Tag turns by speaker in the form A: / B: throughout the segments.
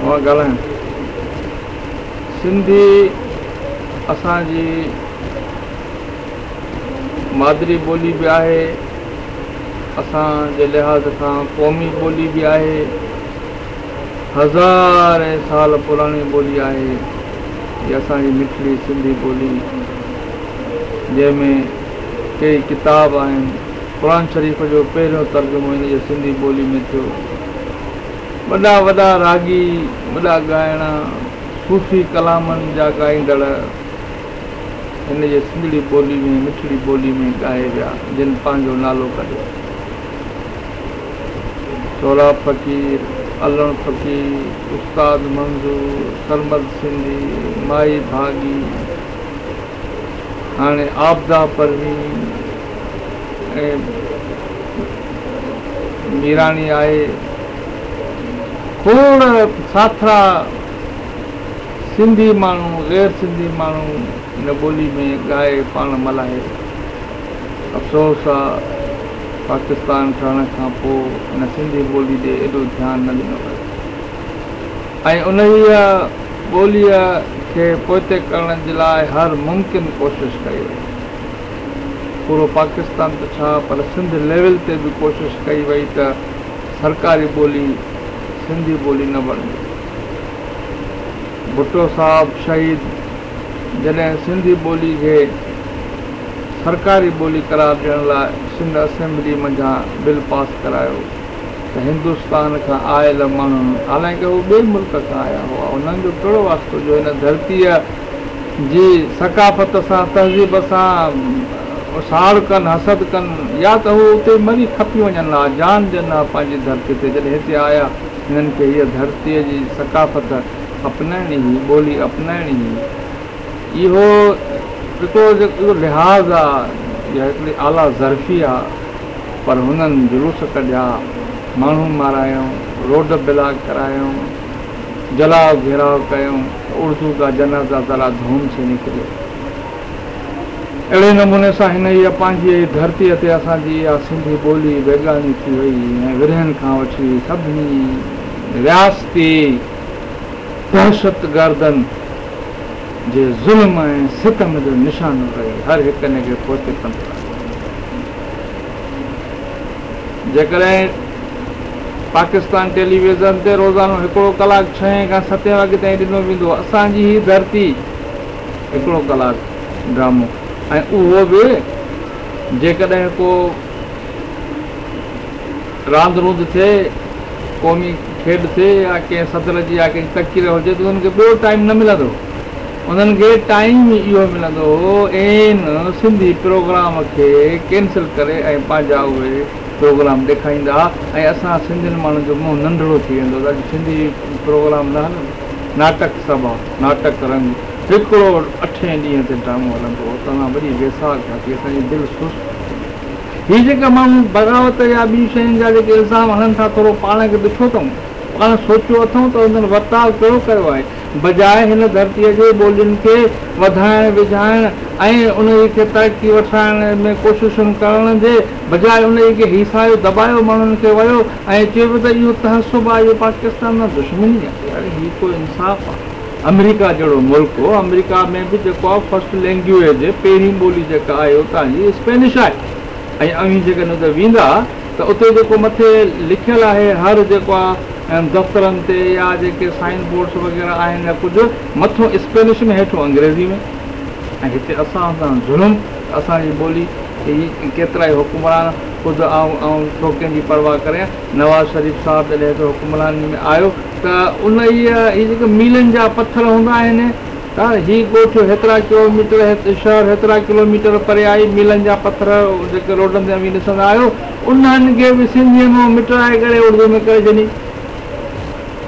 A: مان ڳالهايان. سنڌي اسان جي مادري ٻولي به آهي، اسان جي لحاظ کان قومي ٻولي به آهي، هزارين سال پراڻي ٻولي آهي هي اسان جي مٺڙي سنڌي ٻولي جنهن ۾ ڪيئي ڪتاب آهن. قرآن شريف جو پهريون ترجمو هن جي سنڌي ٻولي ۾ ٿيو. وڏا وڏا راڳي، وڏا ڳائڻا، صوفي ڪلامن جا ڳائيندڙ هن جي سنڌڙي ٻولي ۾، مٺڙي ٻولي ۾ ڳائي ويا، جن پنهنجو نالو ڪڍيو. سهراب فقير، علڻ فقير، استاد منظور، سرمد سنڌي، مائي ڀاڳي، هاڻي عابده پروين ۽ ميراڻي آهي. کوڙ ساٿرا سنڌي ماڻهو، غير سنڌي ماڻهو هن ٻولي ۾ ڳائي پاڻ ملهائي. افسوس آ پاڪستان ٺهڻ کان پوء هن سنڌي ٻولي ڏي ايڏو ڌيان نه ڏنو ويو ۽ انهيء ٻوليء کي پوئتي ڪرڻ جي لاء هر ممڪن ڪوشش ڪئي وئي. پورو پاڪستان ته ڇا پر سنڌ ليول تي به ڪوشش ڪئي وئي ته سرڪاري ٻولي سنڌي ٻولي نه بڻجي. ڀٽو صاحب شهيد جڏهن سنڌي ٻولي کي سرڪاري ٻولي قرار ڏيڻ لاء سنڌ اسيمبلي منجهان بل پاس ڪرايو ته هندستان کان آيل ماڻهن، حالانڪه هو ٻئي ملڪ کان آيا هئا، انهن جو ڪهڙو واسطو جو هن ڌرتيء جي ثقافت سان، تهذيب سان ساڙ ڪن، حسد ڪن، يا ته هو اتي مري کپي وڃن ها، جان ڏين ها پنهنجي ڌرتيء تي، جڏهن هتي آيا هنن کي هيء ڌرتيء جي ثقافت اپنائڻي هئي، ٻولي اپنائڻي هئي. اهو هڪڙو جيڪو لحاظ آ يا هڪڙي اعليٰ ظرفي آ، پر هنن جلوس ڪڍيا، ماڻهو مارايائون، روڊ بلاڪ ڪرايائون، جلاء گهيراء ڪيائون ته اردو ڪا جنازه ذرا ڌوم سي نڪلي. اهڙي نموني سان هن هيء پنهنجي ئي ڌرتيء تي اسان جي اها سنڌي ٻولي بيگاني ٿي وئي ۽ ورهين کان وٺي سڀني رياستي دهشتگردن جي ظلم ۽ ستم جو نشانو رهي هر هڪ ان کي پوئتي ڪندو رهيو. جيڪڏهن پاڪستان ٽيليويزن تي روزانو هڪڙو ڪلاڪ ڇهين کان ستين وڳي تائين ڏنو ويندو هو، اسان جي هي ڌرتي هڪڙو ڪلاڪ ڊرامو ۽ اهو به جيڪڏهن ڪو راند روند ٿئي، قومي کيڏ ٿئي يا ڪنهن صدر جي يا ڪنهن جي تقرير هجي ته انهن کي ٻيو ٽائيم نه ملندو هو. انهن کي ٽائيم ئي اهو ملندو هو عين سنڌي پروگرام کي ڪينسل ڪري ۽ پنهنجا اهي پروگرام ڏيکاريندا ها ۽ اسان سنڌين ماڻهن جو منهن ننڍڙو ٿي ويندو هو ته اڄ سنڌي پروگرام نه هلندو. ناٽڪ سڀا، ناٽڪ رنگ، هڪڙو اٺين ڏينهن تي ڊرامو هلندو هو ته اسان وڏي ويساهه کاتي اسان جي دل سست ٿي وئي. هي جيڪا ماڻهو بغاوت يا ٻين شين جا جيڪي الزام هڻن ٿا ٿورو پاڻ کي ڏٺو اٿئون، پاڻ سوچيو اٿئون ته انهن ورتاء ڪهڙو ڪيو آهي؟ بجاء هن ڌرتيء جي ٻولين کي وڌائڻ ويجهائڻ ۽ انهيء کي ترقي وٺرائڻ ۾ ڪوششن ڪرڻ جي بجاء انهيء کي هيسايو دٻايو ماڻهن کي ويو ۽ چيو ويو ته اهو تعصب آهي اهو پاڪستان سان دشمني آهي يار هي ڪو انصاف آهي. آمريڪا جهڙو ملڪ آمريڪا ۾ به جيڪو آهي فرسٽ لينگيوئيج پهرين ٻولي جيڪا آهي اتان جي اسپينش آهي ۽ اوهين جيڪڏهن اتي ويندا ته اتي جيڪو مٿي لکيل آهي هر جيڪو آهي دفترن تي يا جيڪي سائن بورڊس وغيره آهن يا ڪجهه مٿون اسپينش ۾ هيٺون انگريزي ۾ ۽ هتي اسان سان ظلم ته اسان جي ٻولي هي ڪيترائي حڪمران خود آئون آئون ڇو ڪنهن جي پرواهه ڪريان نواز شريف صاحب جڏهن هتي حڪمراني ۾ آيو ته انهيء هي جيڪي ميلن جا پٿر هوندا آهن ته هي ڳوٺ هيترا ڪلوميٽر هي شهر هيترا ڪلوميٽر پري آهي ميلن جا پٿر جيڪي روڊن تي اوهين ڏسندا آهيو انهن کي به سنڌيء مان مٽرائي ڪري اردو ۾ ڪري ڇڏين.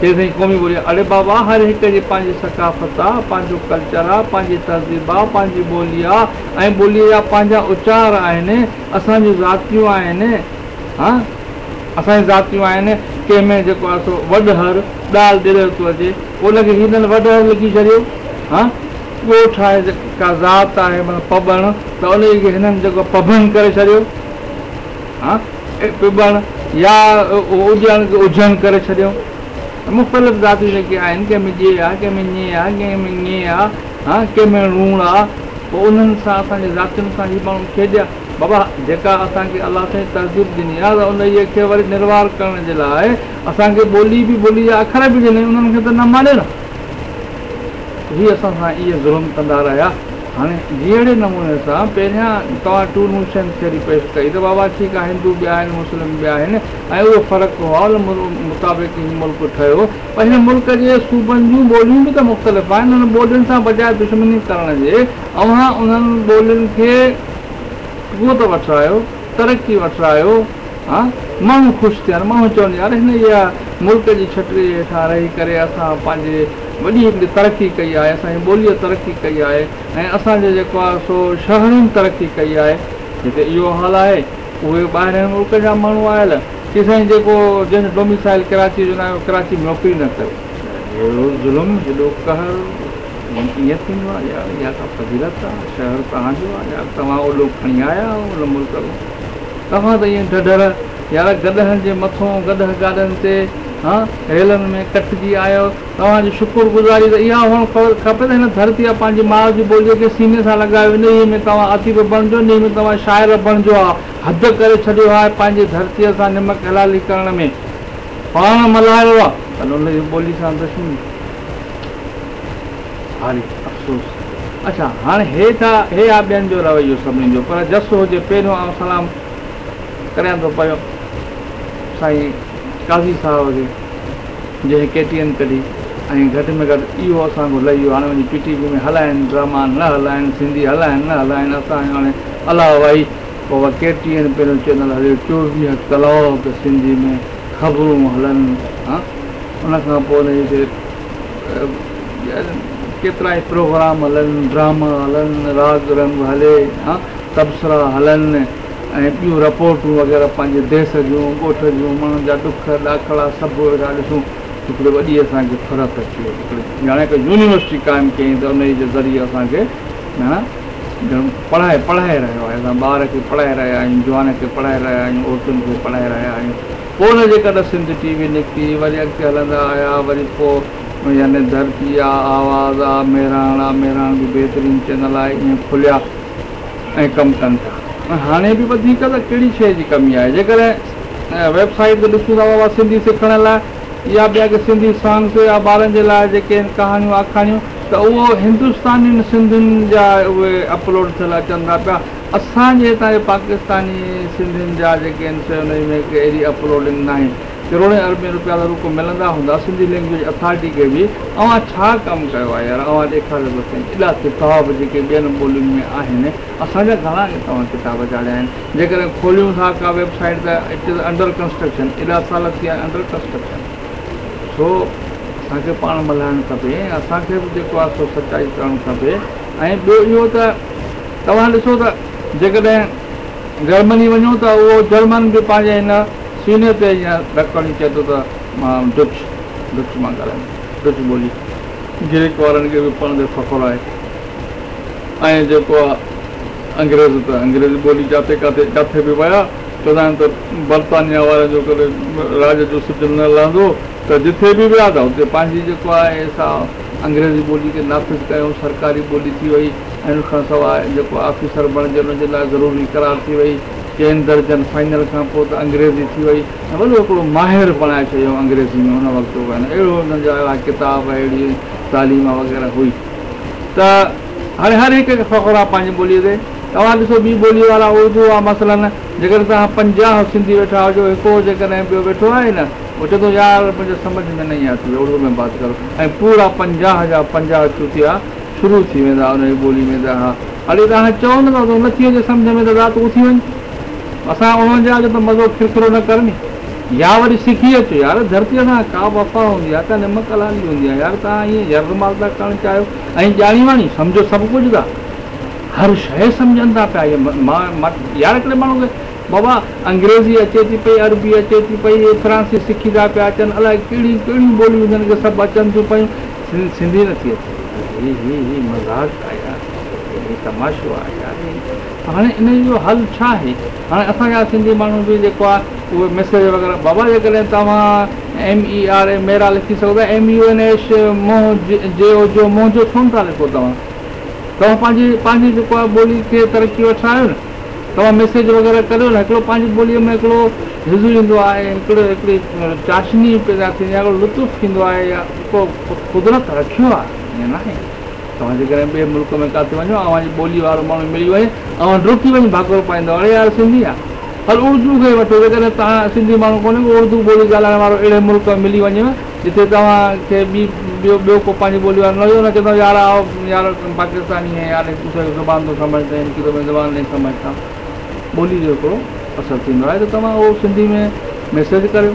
A: چي سائين قومي ٻولي آهي. اڙي بابا هر هڪ جي پنهنجي ثقافت آ، پنهنجو ڪلچر آ، پنهنجي تهذيب آ، پنهنجي ٻولي آ ۽ ٻوليء جا پنهنجا اچار آهن، اسان جون ذاتيون آهن. ها اسان جون ذاتيون آهن، ڪنهن ۾ جيڪو آهي سو وڏهر، ڏال ڏريل ٿو اچي، پوء ان کي هنن وڏهر لکي ڇڏيو، ها ڳوٺ آهي ڪا ذات آهي مطلب پٻڻ ته انهيء کي هنن جيڪو پٻڻ ڪري ڇڏيو، ها پٻڻ يا اجهڻ کي اجهڻ ڪري ڇڏيو. ته مختلف ذاتيون جيڪي آهن، ڪنهن ۾ ڄي آ، ڪنهن ۾ ڃي آ، ڪنهن ۾ ڱي آ، ها ڪنهن ۾ ڻوڻ آ، پوء انهن سان اسان جي ذاتين سان هي ماڻهو کيڏيا. بابا جيڪا اسان کي الله سائين تهذيب ڏني آ ته انهيء کي وري نروار ڪرڻ جي لاء اسان کي ٻولي به ٻولي جا اکر به ڏنائين انهن کي ته نه مڃي نه. هي اسان سان ائين ظلم ڪندا رهيا. هاڻي جهڙي نموني سان پهريان توهان ٽو نيشن ٿيوري پيش ڪئي ته بابا ٺيڪ آ هندو به آهن مسلم به آهن ۽ اهو فرق هئا ان مطابق هي ملڪ ٺهيو پر هن ملڪ جي صوبن جون ٻوليون به ته مختلف آهن انهن ٻولين سان بجاء دشمني ڪرڻ جي اوهان انهن ٻولين کي قوت وٺرايو ترقي وٺرايو ها ماڻهو خوش ٿين ماڻهو چون يار هن اها ملڪ جي ڇٽري هيٺان رهي ڪري اسان پنهنجي وڏي هڪڙي ترقي ڪئي آهي اسان جي ٻوليء ترقي ڪئي آهي ۽ اسان جي جيڪو آهي سو شهرن ترقي ڪئي آهي هتي اهو حال آهي اهي ٻاهرين ملڪ جا ماڻهو آيل چي سائين جيڪو جنهن جو ڊوميسائل ڪراچيء جو ناهي اهو ڪراچي ۾ نوڪري نه ڪري. اهڙو ظلم ايڏو قهر ائين ٿيندو آهي يار اها ڪا فضيلت آهي شهر توهان جو آهي يار توهان اوڏو کڻي آيا آهيو ان ملڪ ۾ توهان ته ائين ڍڍر يار گڏهن جي مٿون گڏهه گاڏن تي ها ريلن ۾ ڪٽجي آيو توهان جي شڪر گذاري ته اها هئڻ کپي ته هن ڌرتيء پنهنجي ماء جي ٻوليء کي سيني سان لڳايو انهيء ۾ توهان اديب بڻجو انهيء ۾ توهان شاعر بڻجو ها حد ڪري ڇڏيو آهي پنهنجي ڌرتيء سان نمڪ حلالي ڪرڻ ۾ پاڻ ملهايو آ پر ان جي ٻولي سان دشمني هاري افسوس اڇا هاڻي هي ٿا هي آ ٻين جو رويو سڀني جو پر جس هجي پهريون آئون سلام ڪريان ٿو پيو سائين قاضي صاحب کي جنهن ڪي ٽي اين ڪڍي ۽ گهٽ ۾ گهٽ اهو اسان کان لهي ويو هاڻي وڃي پي ٽي وي ۾ هلائن ڊراما نه هلائن سنڌي هلائن نه هلائن اسان جو هاڻي الله وائي بابا ڪي ٽي اين پهريون چينل هليو 24 ڪلاڪ سنڌي ۾ خبرون هلن ها ان کان پوء ان جي ڪيترا ئي پروگرام هلن ڊراما هلن راڳ رنگ هلي ها تبصرا هلن ۽ ٻيون رپورٽون وغيره پنهنجي ديس جون ڳوٺ جون ماڻهن جا ڏک ڏاکڙا سڀ ويٺا ڏسون هڪڙي وڏي اسان کي فرحت اچي وئي هڪڙي ڄڻ هڪ يونيورسٽي قائم ڪيائين ته انهي جي ذريعي اسان کي ڄڻ پڙهائي پڙهائي رهيو آهي اسان ٻار کي پڙهائي رهيا آهيون جوان کي پڙهائي رهيا آهيون عورتن کي پڙهائي رهيا آهيون پوء ان جي ڪڏ سنڌ ٽي وي نڪتي وري اڳتي هلندا آيا وري پوء يعني ڌرتي آ آواز آ مهراڻ آ مهراڻ به بهترين چينل آهي ائين کليا ۽ ڪم ڪن ٿا ۽ هاڻي به وڌيڪ ته ڪهڙي شيء جي ڪمي آهي جيڪڏهن ويب سائيٽ تي ڏسون ٿا بابا سنڌي سکڻ لاء يا ٻيا ڪي سنڌي سانگس يا ٻارن جي لاء جيڪي آهن ڪهاڻيون آکاڻيون ته اهو هندستانين سنڌين جا اهي اپلوڊ ٿيل اچن ٿا پيا اسان جي هتان جي پاڪستاني سنڌين جا جيڪي آهن سي انهي ۾ ڪي اهڙي اپلوڊنگ ناهي ڪروڙين اربين روپيا ته رڳو ملندا هوندا سنڌي لينگويج اٿارٽي کي به اوهان ڇا ڪم ڪيو آهي يار اوهان ڏيکاريو ته سهي ايڏا ڪتاب جيڪي ٻين ٻولين ۾ آهن اسان جا گهڻا توهان ڪتاب چاڙهيا آهن جيڪڏهن کوليون ٿا ڪا ويب سائيٽ ته it is under construction ايڏا سال ٿي ويا آهن انڊر ڪنسٽرڪشن سو اسان کي پاڻ ملهائڻ کپي ۽ اسان کي به جيڪو آهي سو سچائي ڪرڻ کپي ۽ ٻيو اهو ته توهان ڏسو ته جيڪڏهن جرمني وڃو ته اهو جرمن به پنهنجي هن سيني تي ائين ڌڪ هڻي چئي ٿو ته مان ڊچ، ڊچ مان ڳالهايان ٿو، ڊچ ٻولي. گريڪ وارن کي به پاڻ تي فخر آهي ۽ جيڪو آ انگريز ته انگريزي ٻولي جاتي ڪاٿي جاٿي به ويا چوندا آهن ته برطانيا وارن جو ڪڏهن راڄ جو سج نه لهندو ته جٿي به ويا ته اتي پنهنجي جيڪو آهي سا انگريزي ٻولي کي نافذ ڪيائون سرڪاري ٻولي ٿي وئي ۽ ان کان سواء جيڪو آفيسر بڻجي ان جي لاء ضروري قرار ٿي وئي. چئن درجن فائنل کان پوء ته انگريزي ٿي وئي ۽ وڏو هڪڙو ماهر بڻائي ڇڏيائون انگريزي ۾ ان وقت اهڙو انهن جا اهڙا ڪتاب اهڙي تعليم وغيره هئي ته هاڻي هر هڪ کي فخر آهي پنهنجي ٻوليء تي. توهان ڏسو ٻي ٻوليء وارا اردو آ مثلاً جيڪڏهن توهان 50 سنڌي ويٺا هجو هڪڙو جيڪڏهن ٻيو ويٺو آهي نه اهو چوندو يار مجهي سمجهه ۾ نهين آتي اردو ۾ بات ڪرو ۽ پورا 50 جا 50 چوتيا شروع ٿي ويندا انهيء ٻولي ۾ ته ها اڙي توهان چئو نه ته نٿي اچي سمجهه ۾ ته رات اٿي وڃ اسان 49 جو ته مزو کرکرو نه ڪر ني يا وري سکي اچ يار ڌرتيء سان ڪا وفا هوندي آهي ڪا نمڪ حلالي هوندي آهي يار توهان ائين يرغمال ٿا ڪرڻ چاهيو ۽ ڄاڻي واڻي سمجهو سڀ ڪجهه ٿا هر شيء سمجهن ٿا پيا مان يار هڪڙي ماڻهو کي بابا انگريزي اچي ٿي پئي عربي اچي ٿي پئي فرانسي سکي ٿا پيا اچن الائي ڪهڙيون ڪهڙيون ٻوليون هنن کي سڀ اچن ٿيون پيون سنڌي نٿي اچي هي هي هي مذاق آهي يار. هي تماشو آهي يار هاڻي ان جو حل ڇا آهي؟ هاڻي اسان جا سنڌي ماڻهو به جيڪو آهي اهي ميسيج وغيره بابا جيڪڏهن توهان ايم اي آر اي ميرا لکي سگهو ٿا ايم يو اين ايش منهن جي او جو منهنجو ڇو نٿا لکو توهان توهان پنهنجي پنهنجي جيڪو آهي ٻولي کي ترقي وٺرايو نه توهان ميسيج وغيره ڪريو نه هڪڙو پنهنجي ٻوليء ۾ هڪڙو حض ايندو آهي هڪڙو هڪڙي چاشني پيدا ٿيندي آهي هڪڙو لطف ٿيندو آهي يا ڪو قدرت رکيو آهي ائين ناهي توهان جيڪڏهن ٻئي ملڪ ۾ ڪاٿي وڃو اوهان جي ٻولي وارو ماڻهو ملي وڃي اوهان ڊوڙي وڃي ڀاڪر پائيندؤ اڙي يار سنڌي آ هل اردو کي وٺو جيڪڏهن توهان سنڌي ماڻهو ڪونهي ڪو اردو ٻولي ڳالهائڻ وارو اهڙي ملڪ ۾ ملي وڃيو جتي توهان کي ٻي ٻيو ٻيو ڪو پنهنجي ٻولي وارو نه هجي ان چوندو يار آئو يار پاڪستاني هين يار هڪ دوسري ڪي زبان تو سمجهتي هين ان ڪي تو مين زبان نهين سمجهتا ٻولي جو هڪڙو اثر ٿيندو آهي ته توهان اهو سنڌي ۾ ميسيج ڪريو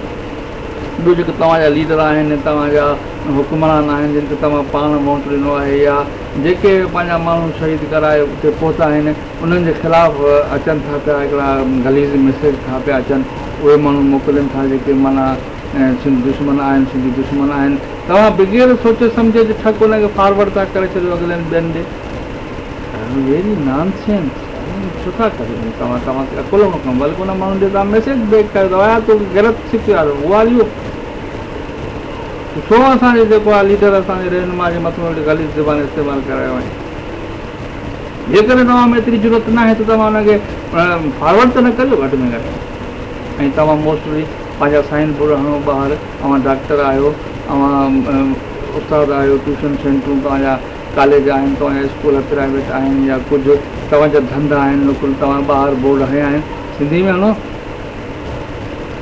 A: ٻيو جيڪي توهان جا ليڊر آهن توهان جا حڪمران آهن جن کي توهان پاڻ ووٽ ڏنو آهي يا جيڪي پنهنجا ماڻهو شهيد ڪرائي اتي پهتا آهن انهن جي خلاف اچن ٿا پيا هڪڙا غليظ ميسيج ٿا پيا اچن اهي ماڻهو موڪلين ٿا جيڪي معنيٰ سنڌ دشمن آهن سنڌي دشمن آهن توهان بغير سوچي سمجهي جو ٺڪ ان کي فارورڊ ٿا ڪري ڇڏيو اڳلن ٻين ڏي ويري نان سينس ڇو ٿا ڪريو ائين توهان توهان کي عقل هئڻ کپي بلڪه ان ماڻهن ڏي توهان ميسيج بيڪ ڪريو ته يار تو غلط سکيو آهي هو آر يو ڇو اسان جي جيڪو آهي ليڊر اسان جي رهنما جي مٿان اهڙي غليظ زبان استعمال ڪري رهيو آهين جيڪڏهن توهان ۾ ايتري جرئت ناهي ته توهان ان کي فارورڊ ته نه ڪريو گهٽ ۾ گهٽ ۽ توهان موسٽلي پنهنجا سائن بورڊ هڻو ٻاهر اوهان ڊاڪٽر آهيو اوهان استاد آهيو ٽيوشن سينٽرون توهان جا ڪاليج آهن توهان جا اسڪول پرائيويٽ آهن يا ڪجهه توهان جا ڌنڌا آهن لوڪل توهان ٻاهر بورڊ هنيا آهن سنڌي ۾ هڻو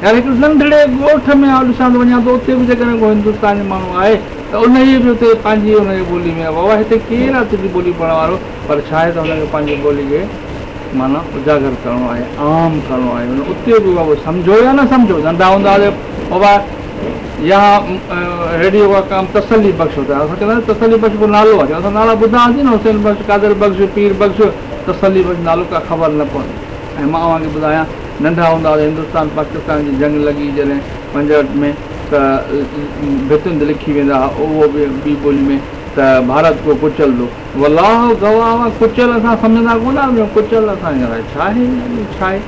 A: يار هڪ ننڍڙي ڳوٺ ۾ آئون ڏسان ٿو وڃان ٿو اتي به جيڪڏهن ڪو هندستاني ماڻهو آهي ته انهيء به اتي پنهنجي ان جي ٻولي ۾ بابا هتي ڪير آهي تنهنجي ٻولي پڙهڻ وارو پر ڇا آهي ته هن کي پنهنجي ٻولي کي معنيٰ اجاگر ڪرڻو آهي عام ڪرڻو آهي هن اتي به بابا سمجهو يا نه سمجهو ننڍا هوندا هئاسي بابا يهان ريڊيو ڪا ڪام تسلي بخش هوتا هي اسان چوندا هئاسين تسلي بخش ڪو نالو آهي اسان نالا ٻڌا هئاسين نه حسين بخش قادر بخش پير بخش تسلي بخش نالو ڪا خبر نه پوندي ۽ مان اوهان کي ٻڌايان ننڍا هوندا هئاسين هندستان پاڪستان جي جنگ لڳي جڏهن 65 ۾ ته ڀتين تي لکي ويندا ها اهو به ٻي ٻولي ۾ ته ڀارت ڪو ڪچل دو والله گواهه آ ڪچل اسان سمجهندا ڪونه هئاسين ڪچل اسان جي لاء ڇا آهي ڇا آهي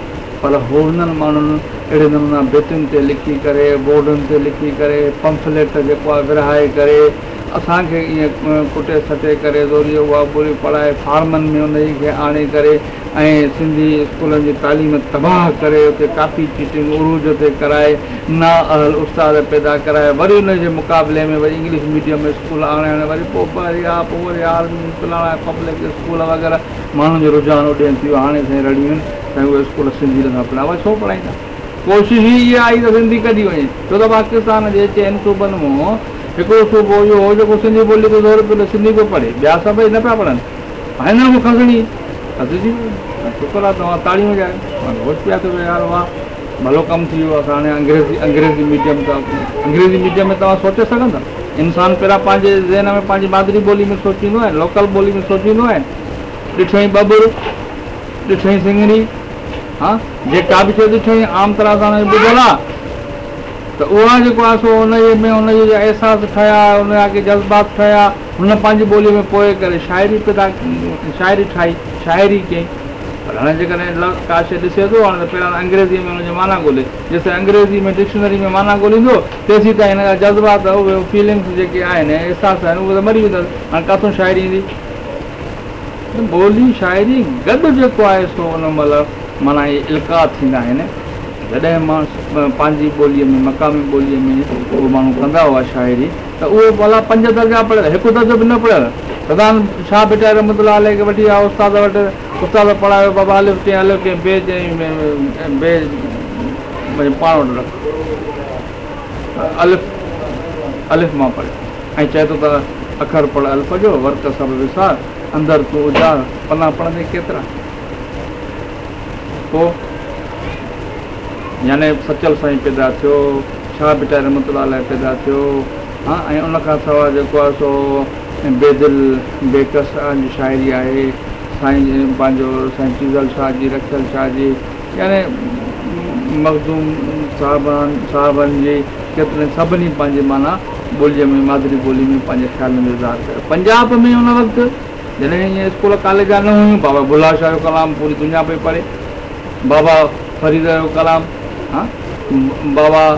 A: پر هو هنن ماڻهن اهڙي نمونا ڀتين تي لکي ڪري بورڊن تي لکي ڪري پمفليٽ جيڪو آهي ورهائي ڪري اسان کي ائين ڪٽي سٽي ڪري زوريء اها ٻولي پڙهائي فارمن ۾ انهي کي آڻي ڪري ۽ سنڌي اسڪولن جي تعليم تباهه ڪري اتي ڪاپي چيٽنگ عروج تي ڪرائي نااهل استاد پيدا ڪرائي وري ان جي مقابلي ۾ وري انگلش ميڊيم اسڪول آڻي آڻي وري پوء وري ها پوء وري آرمي فلاڻا پبلڪ اسڪول وغيره ماڻهن جو رجحان اوڏي ٿي ويو هاڻي سائين رڙيون آهن سائين اهي اسڪول سنڌي نٿا پڙهائين وري ڇو پڙهائيندا ڪوشش ئي اها آئي ته سنڌي ڪڍي وڃي ڇو ته پاڪستان جي چئن صوبن مان هڪڙو صوبو اهو هو جيڪو سنڌي ٻولي تي زور پيو ڏئي سنڌي پيو پڙهي ٻيا سڀئي نه پيا پڙهن هنن کان کسڻي کسجي وئي شڪر آهي توهان تاڙيون وڄايو توهان خوش پيا ٿيو يار واهه ڀلو ڪم ٿي ويو اسان هاڻي انگريزي انگريزي ميڊيم ته انگريزي ميڊيم ۾ توهان سوچي سگهندا انسان پهريان پنهنجي ذهن ۾ پنهنجي مادري ٻولي ۾ سوچيندو آهي لوڪل ٻولي ۾ سوچيندو آهي ڏٺئين ٻٻر ڏٺئين سڱري ها جيڪا به شيء ڏٺئين عام طرح سان ان کي ٻڌل آهي ته اها جيڪو آهي سو انهيء ۾ انهيء جا احساس ٺهيا ان جا ڪي جذبات ٺهيا هن پنهنجي ٻوليء ۾ پوئي ڪري شاعري پيدا شاعري ٺاهي شاعري ڪيائين پر هاڻي جيڪڏهن ڪا شيء ڏسي ٿو هاڻي ته پهريان ته انگريزيء ۾ ان جي معنيٰ ڳولي جيستائين انگريزيء ۾ ڊڪشنري ۾ معنيٰ ڳوليندو تيسيتائين هن جا جذبات اهي فيلنگس جيڪي آهن احساس آهن اهي ته مري ويندا هاڻي ڪاٿون شاعري ايندي ٻولي شاعري گڏ جيڪو آهي سو ان مهل معنيٰ اهي القاء ٿيندا آهن. جڏهن مان پنهنجي ٻوليء ۾ مقامي ٻوليء ۾ اهي ماڻهو ڪندا هئا شاعري ته اهو ڀلا پنج درجا پڙهيل هڪ درجو به نه پڙهيل سدائين شاهه ڀٽائي رحمة الله عليه کي وٺي آيو استاد وٽ استاد پڙهايو بابا الف چيائين الف چيائين بي چيائين بي پاڻ وٽ رک الف الف مان پڙهيو ۽ چئي ٿو ته اکر پڙهه الف جو ورق سڀ وسار اندر تون اجار پنا پڙهندين ڪيترا پوء يعني سچل سائين پيدا ٿيو، شاهه ڀٽائي رحمة الله عليه پيدا ٿيو، ها ۽ ان کان سواء جيڪو آهي سو بيدل بيڪس جي شاعري آهي، سائين پنهنجو سائين چيزل شاهه جي، رکيل شاهه جي يعني مخدوم صاحبان صاحبن جي ڪيترن سڀني پنهنجي معنيٰ ٻوليء ۾ مادري ٻولي ۾ پنهنجي خيالن جو اظهار ڪيو. پنجاب ۾ ان وقت جڏهن ائين اسڪول ڪاليج نه هيون، بابا بلها شاهه جو ڪلام پوري دنيا پئي پڙهي، بابا فريد جو ڪلام، ها بابا.